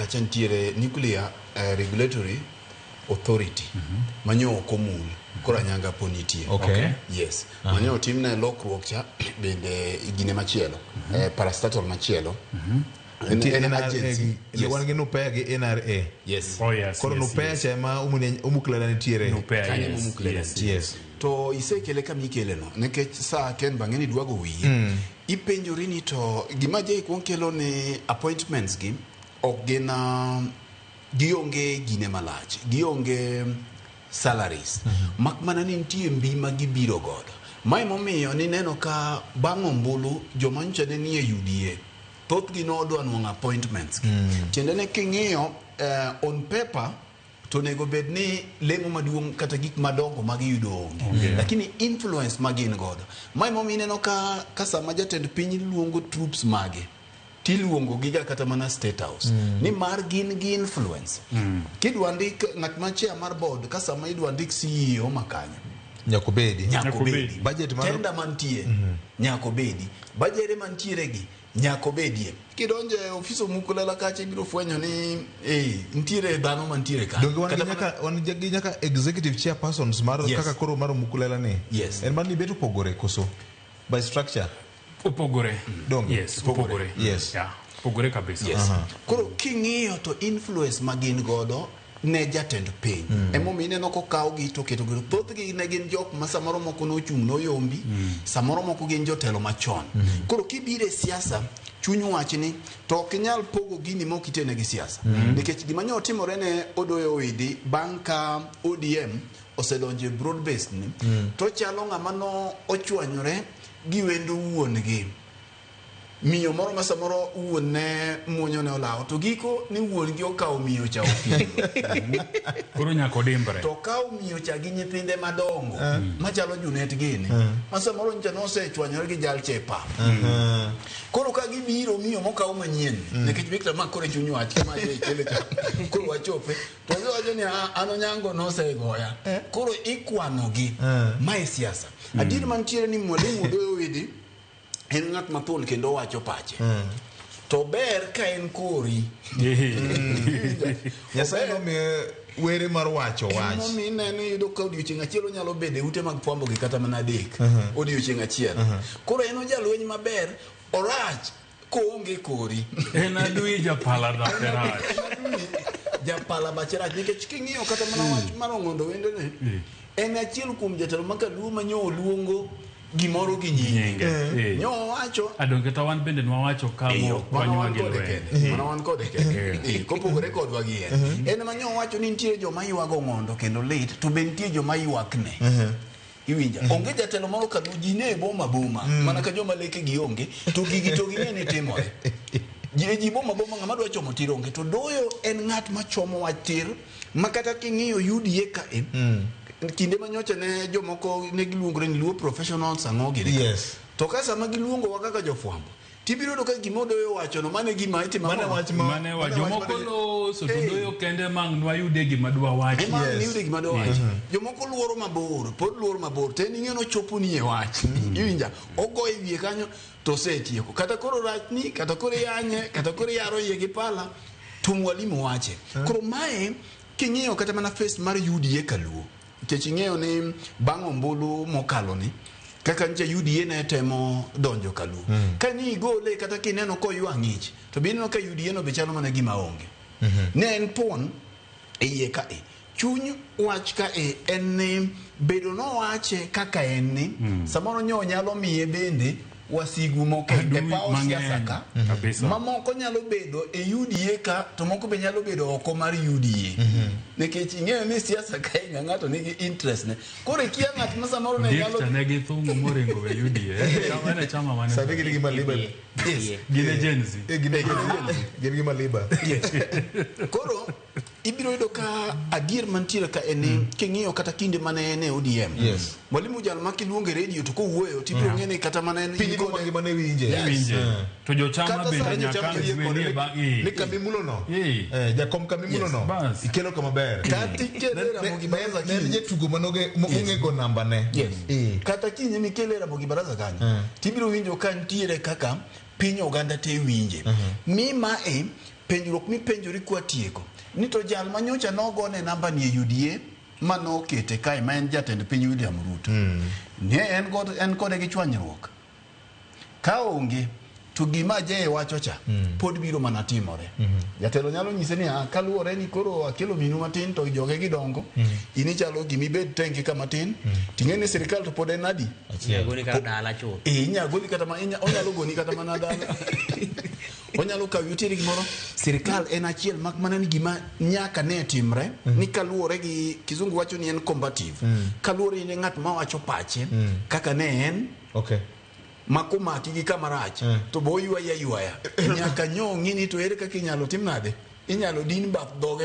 kacha nitiere Nuclear Regulatory Authority manyo ok omul koro anyanga po nitie. Yes. Manyo otimne lokruok cha bende gine machielo, parastatal machielo. En, Nitie en NRA agency. Yes. Wan gi Nupea gi NRA. Yes. Oh, yes, Koro Nupea cha ema Omuklela nitiere. Nupea, Kanyo yes, Omuklela yes. nitie. To isekele kama ikele no nikech sa ken bang'e ni dwago wiyi. Ipenjori ni to gima je kuong kelo ni appointments gi ok gin gionge gine malach, gionge salaries. Mak mana ni nitie mbi ma gibiro godo. Mae momiyo nineno ka bang' ombulu joma nyocha ne nie UDA thothgi nodwa nwang'o appointments gi. Tiende ni king'iyo on paper to onego bed ni lemo maduong' kata gik madongo ma giyudo onge. Lakini influence ma gin godo. Mae momiyo ineno ka sama jatend piny luongo troops mage tiluongo giga kata mana State House. Nimar gin gi influence. Kidwa ndik ng'at ma chair mar board ka sama idwa ndik CEO ma kanyo. Nyaka obedi. Nyaka Nyaka obedi. obedi. Budget mar- Tender mantie. Nyaka obedi. Bajere mantiere gi nyaka obedie. Kidonjo e ofis Omukulela kacha ibiro fwenyo ni nitiere dhano mantiere kanyo. Donge wan gi Kata mana- nyaka, wan gi nyaka executive chairpersons mar Yes. kaka koro mar Omukulela ni. Yes. En mar ni bet opogore koso by structure. Opogore. Donge? Yes, opogore. Yes. Yeah, opogore kabisa. Yes. Koro king'iyo to influence ma gin godo ne jatend piny. Emomiyo ineno kokawgi to oketogi. Thothgi ne gin jok ma samoro moko nochung' noyombi, samoro moko gin jotelo machon. Koro kibiro e siasa, chuny wachni to ok inyal pogo gini mok itene gi siasa. Nikech gima nyo otimore ne Odoyo Owidi bang' ka ODM osedonjo e broad based ni, to chalo ng'ama no ochwanyore gi wendo wuon gi. Miyo moro ma samoro wuon ne muonyo ne olawo to giko ni wuon gi okawo miyo cha okendo. Koro nyaka odimbre. To okawo miyo cha gi nyithinde madongo machalo Junet gini. Ma samoro nyocha nosechwanyore gi jal cha e pap. Koro ka gibiro miyo mokaw manyien nikech Victor ma koro e chuny wach ma je kele cha. Koro wachope to giwacho ni an Onyango nosegoya. Koro ikwano gi. Ma e siasa. Adier mantiere ni Mwalimu Odoyo Owidi en ng'at mathuon kendo owacho pache. To ber ka en kori. Nyasaye nomiye were mar wacho wach. Emomiyo ineno iyudo ka odiochieng' achiel onyalo bedo e ute mag fwambo gi kata mana adek. Odiochieng' achiel. Koro en ojalweny maber, orach koonge kori. En adui japala bache rach. Japala bache rach nikech king'iyo kata mana wach mar Ong'ondo Wendene, en achiel kuom jatelo ma kaluo ma nyo oluongo gimoro gi nyinge. Nyo owacho Adonge to wan bende nwawacho ka Eyo, mano kwanywa wan gi kode lweny. kende. Mano wan kode kende. Kopogore kodwa gi en. En ema nyo owacho ni nitie joma ywago Ong'ondo kendo lit, to be nitie joma ywakne. Iwinja? Onge jatelo moro ka ji ne e boma boma, mana ka joma leke gi onge, to gigi to ging'e ni timore. Ji boma boma ng'ama dwa chomo tir onge, to Doyo en ng'at ma chomo wach tir, ma kata king'iyo UDA ka e, kinde ma nyocha ne jomoko ne giluongore ni Luo professionals ang'o gini ka. To ka sama giluongowa kaka jofwambo, tibiro yudo ka gima Odoyo owachono mano e gima itimo Mano e ang'o? wach ma- Mane wa mano e wach jomoko mane- loso to Doyo kende mang' nwayude gima dwa wachi. Ema ang' niyude gima dwa wachi. Jomoko luoro mabor, pod luoro mabor, to en ing'e nochopo ni e wach. Iwinja? Ogoyo e wiye kanyo to osetieko. Kata koro rachni, kata koro iyanye, kata koro iyaro iye gi pala, to mwalimu wache. Koro mae king'iyo kata mana face mar UDA kaluo, nikech ing'eyo ni bang' ombulu mokalo ni, kaka nyicha UDA ne temo donjo kaluo. Ka ni igole kata kineno koywa ng'ich, to be ineno ka UDA no be chalo mana gima onge. Ne en thuon e iye ka e. Chuny wach ka e en ni bedo nowache kaka en ni, samoro nyo nyalo miye bende wasigu moko e Adui paw mang'eny. siasa ka. Kabisa. Mamoko nyalo bedo e UDA ka, to moko be nyalo bedo oko mar UDA. Nikech ing'eyo ni siasa ka e ng'ato nigi interest ne. Koro ikia ng'at ma samoro ne Diek nyalo cha ne githung'o moringo we UDA. Chama ne chama mane. Sani gin gi Maliba. Yes. Gin e Gen Z. Gin e Gen Z. Gin gi Maliba. Yes. Koro ibiro yudo ka adier mantiere ka en ni king'iyo kata kinde mane en e ODM. Yes. Mwalimu jal ma kiluongo e radio to kowuoyo tibiro ng'e ni kata mana en Piny in kode- mangima ne winje. Yes. Winje. To jochama Kata bende sani nyaka jochama ang' Yie dwe kode nie ba- eh. Ni kamimulo no. Eh. Jakom kamimulo no. Bas. Ikelo kama ber. Kata ikele Ramogi Baraza Ne en kiny. jatugo manoge mong'e go namba ne. Yes. Kata kiny mikele Ramogi Baraza kanyo, tibiro winjo ka nitiere kaka piny oganda te winje. Mi mae Penjruok mipenjori kwatieko ni to jal manyocha nogone namba ni e UDA manokete kae ma en jatend piny William Ruto ne en kode gi chwanyruok. Ka onge to gima Ajay wacho cha pod biro mana timore. Jatelo nyalo nyise ni "Ah, kaluwore ni koro akelo minu matin to joge gidongo, in ichalo gimibed tenge kama tin, ting'e ni sirikal to pod en adi? Inyalo goli kata dala chuth. Eh, inyalo goli kata ma onyalo goni kata mana dala. Onyalo kawi oteri gimoro. Sirikal en achiel mak mana ni gima nyaka ne timre ni kaluwore gi kizungu wacho ni en combative. Kaluwore ni ng'at mawacho pache kaka ne en ma komaki gi kama rach to bo ywaya ywaya nyaka nyo ng'i ni to ere kaka inyalo tim nade, inyalo din bath dhoge.